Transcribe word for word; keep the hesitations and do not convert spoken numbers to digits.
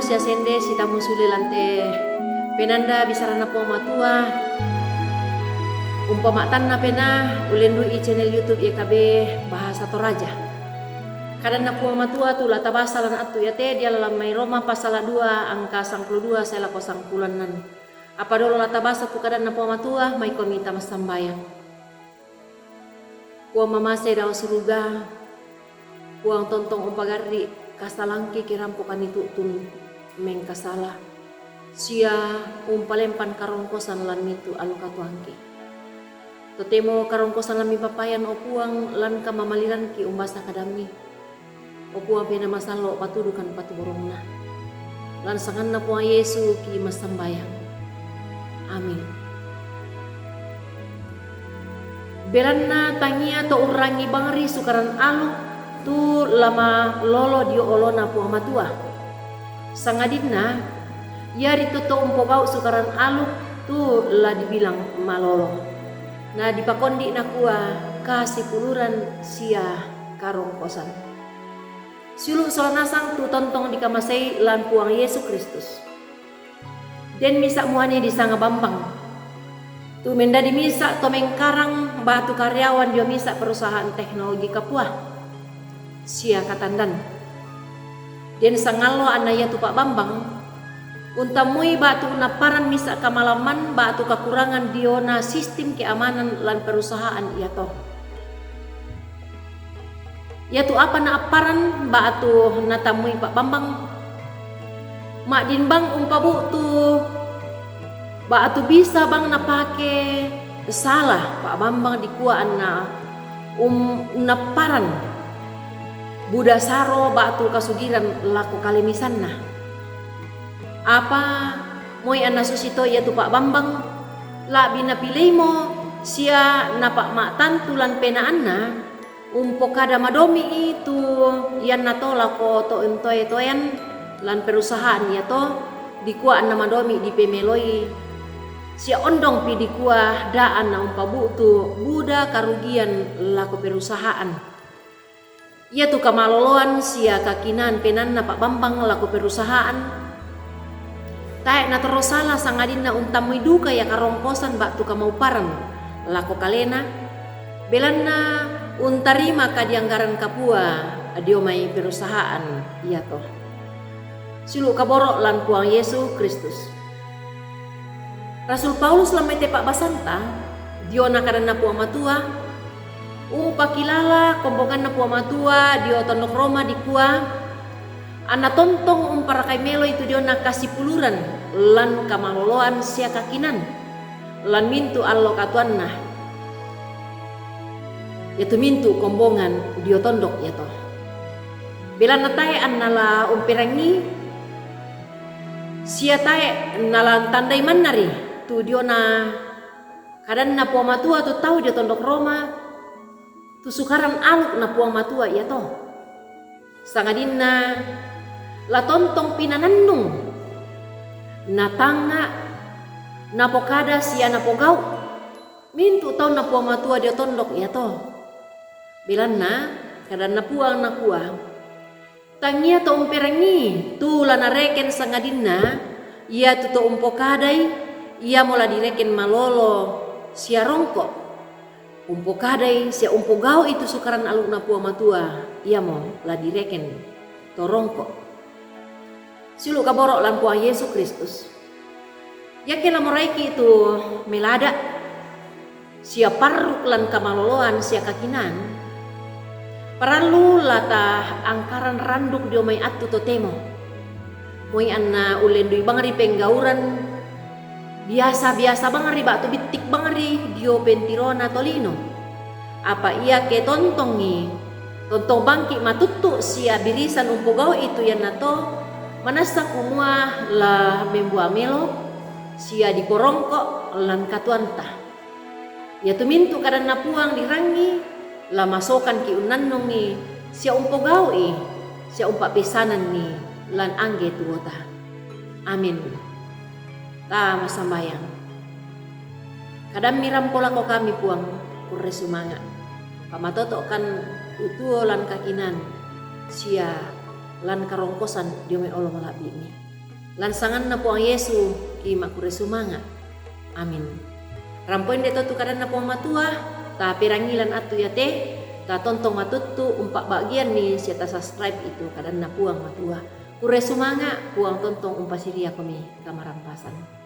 Sia sende sitammu sule lante penanda bisaranna Puang Matua. Umpama tanna pena ulendui channel YouTube Y K B Bahasa Toraja. Kadanna Puang Matua tu la tabasa lan attu iate diala lan mai Roma pasala dua angka sangpulo dua sae lako sangpulo annan. Apa dolo la tabasa tu kadanna Puang Matua, maikomi tama sambayang. Puang mamase dao suruga, Puang tontong umpagarri kasalangki kerampokan itu'tun mengkasala, sia umpalempan karongkosan lan mintu allo katuangki. Totemo karongkosan lammi papayan, o Puang, lan kamamaliranki umbasa kadammi. O Puang Pena Masallo, patudukan patuborongna. Lan sanganna Puang Yesu ki massambayang. Amin. Belanna tangia to urrangi bangri sukaran aluk tu la malolo dio olona Puang Matua. Sangadinna iari to to umpogau sukaran aluk tu la dibilang malolo. Na dipakondi nakua kasipuluran sia karongkosan. Siulu sola nasang tu tontong dikamasei lan Puang Yesu Kristus. Den misa muane disanga Bambang. Tu mendadi misa to mengkarang batu karyawan dio misa perusahaan teknologi kapua. Sia katandan. Den sangallo anna iatu Pak Bambang untammui batu napparan misa kamalaman batu kakurangan diona sistim keamanan lan perusahaan iato. Iatu apa naapparan batu natammui Pak Bambang? Maddin bang umpabu'tu batu bisa bang napake salah Pak Bambang dikua anna um, napparan buda saro batu kasugiran lako kalemisanna. Apa moi anna susi to iatu Pak Bambang, la'bi napileimo sia napa'ma'tantu lan penaanna, umpokada madomi'i tu iannato lako to untoe-toean lan perusahaan iato, dikua anna madomi dipemeloi, sia ondongpi dikua da anna umpabu'tu buda karugian lako perusahaan. Iatu kamaloloan sia kakinaan penaanna Pak Bambang lako perusahaan, tae' natorro sala sangadinna untammui duka ia karongkosan ba'tu kamauparan lako kalena, belanna untarima kadianggaran kapua dio mai perusahaan iato. Siulu' kaboro' lan Puang Yesu Kristus. Rasul Paulus lan mai te pa'basanta diona kadanna Puang Matua, umpakilala kombonganna Puang Matua dio tondok Roma dikua, anna tontong umparakai meloi tu diona kasipuluran lan kamaloloan sia kakinaan lan mintu' allo katuoanna, iatu mintu' kombongan dio tondok iato. Belanna tae' anna la umperangii sia tae' nala untandai mannari tu diona kadanna Puang Matua tu tau dio tondok Roma, tu sukaran alukna Puang Matua iato. Sangadinna la tontongpi nanannung, natangnga', napokada sia napogau' mintu' taunna Puang Matua dio tondok iato. Belanna kadanna Puang nakua, tangia to umperangii tu la nareken sangadinna iatu to umpokadai, iamo la direken malolo sia rongko'. Umpokadai sia umpogau'i tu sukaran alukna Puang Matua, iamo la direken to rongko'. Siulu' kaboro' lan Puang Yesu Kristus. Iake la moraiki' tu melada' sia parru' lan kamaloloan sia kakinaan, parallu la taangkaran randuk dio mai attu totemo. Moi anna ullendui bangri penggauran biasa-biasa bangri ba'tu bittik bangri dio pentirona tolino. Apa iake tontongi, tontong bangki' matuttu' sia birisan umpogau'i tu iannato, manassa kumua la membua melo sia diporongko' lan katuoanta. Iatu mintu' kadanna Puang dirangi, la masokanki' unnannungi sia umpogau'i sia umpa'peissananni lan angge tuota. Amin. Tama sambayang. Kadammi rampo lako kami, Puang, kurre sumanga'. Pamatoto'kan utuo lan kakinaan sia lan karongkosan dio mai olo mala'bi'mi. Lan sanganna Puang Yesu ki makkurre sumanga'. Amin. Rampoinde to tu kadanna Puang Matua, taperangi lan attu iate, tatontong matuttu umpa'bagianni sia tasubscribe itu kadanna Puang Matua. Kurre sumanga', Puang tontong umpasiriakomi kamarampasan.